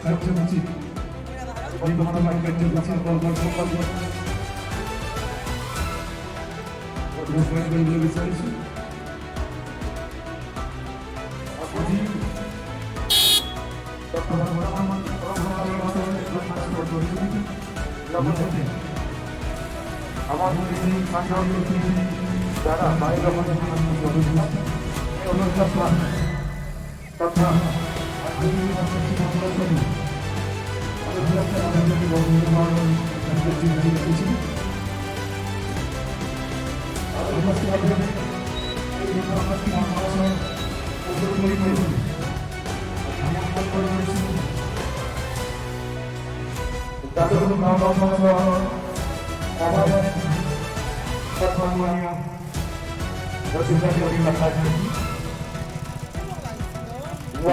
কাৰ্যসূচীত, এই বৰ্তমান কাৰ্যসূচীৰ ৰূপায়ণ কৰিবলৈ বিচাৰিছোঁ। আজি বৰ্তমান লগতে আমাৰ দ্বাৰা এই অনুষ্ঠান তথা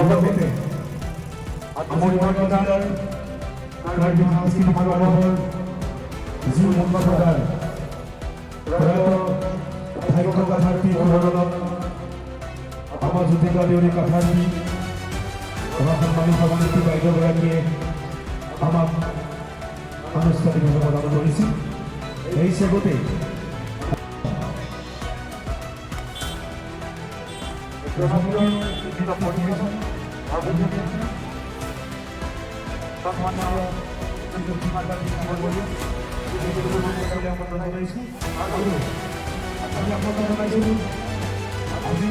লগতে মৰিগাঁও জিলাৰ কাৰ্বি সাংস্কৃতিক সমাৰোহৰ যি মুখ্যধাৰ প্ৰয়াত ভাগ্য কাথাৰ্পী সোঁৱৰণত আমাৰ জ্যোতিকা দেউৰী কাথাৰ্পী, আমাৰ সন্মানীয় সভানেত্ৰী বাইদেউগৰাকীয়ে আমাক আনুষ্ঠানিকভাৱে প্ৰদান কৰিছিল। এই চেগতে জনপ্ৰিয় পৰিষদ সন্মানীয় জনাইছোঁ আৰু আমি আমন্ত্ৰণ জনাইছিলোঁ। আজি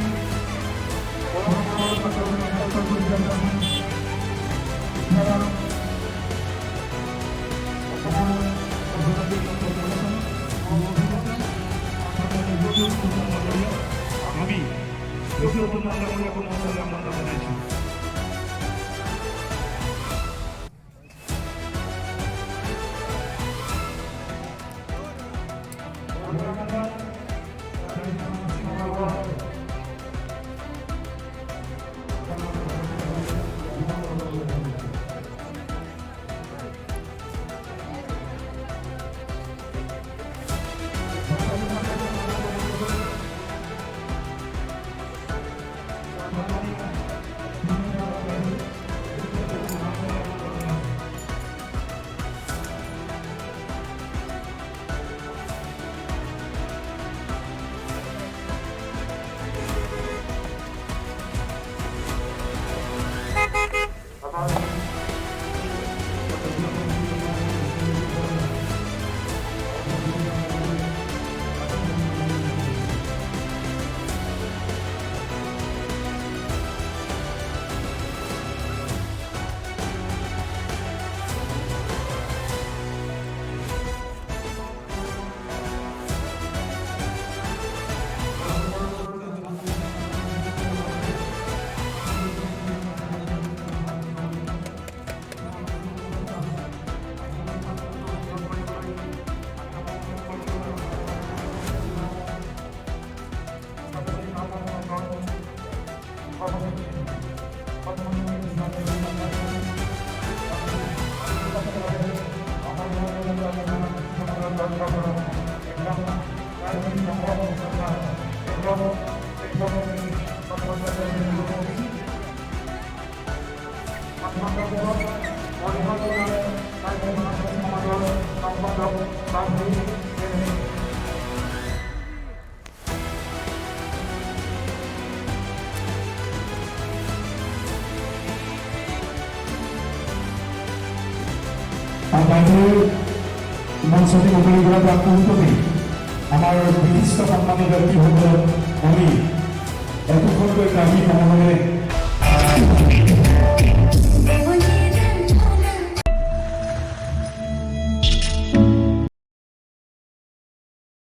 আমি দ্বিতীয় মহোদয় আমন্ত্ৰণ জনাইছোঁ। বাইদেউ মঞ্চটি মুকলি কৰাৰ প্ৰাক মুহূৰ্ততে আমাৰ বিশিষ্ট সন্মানী ব্যক্তিসকলক আমি একোখনকৈ কাৰ্বি সমন্বয়ে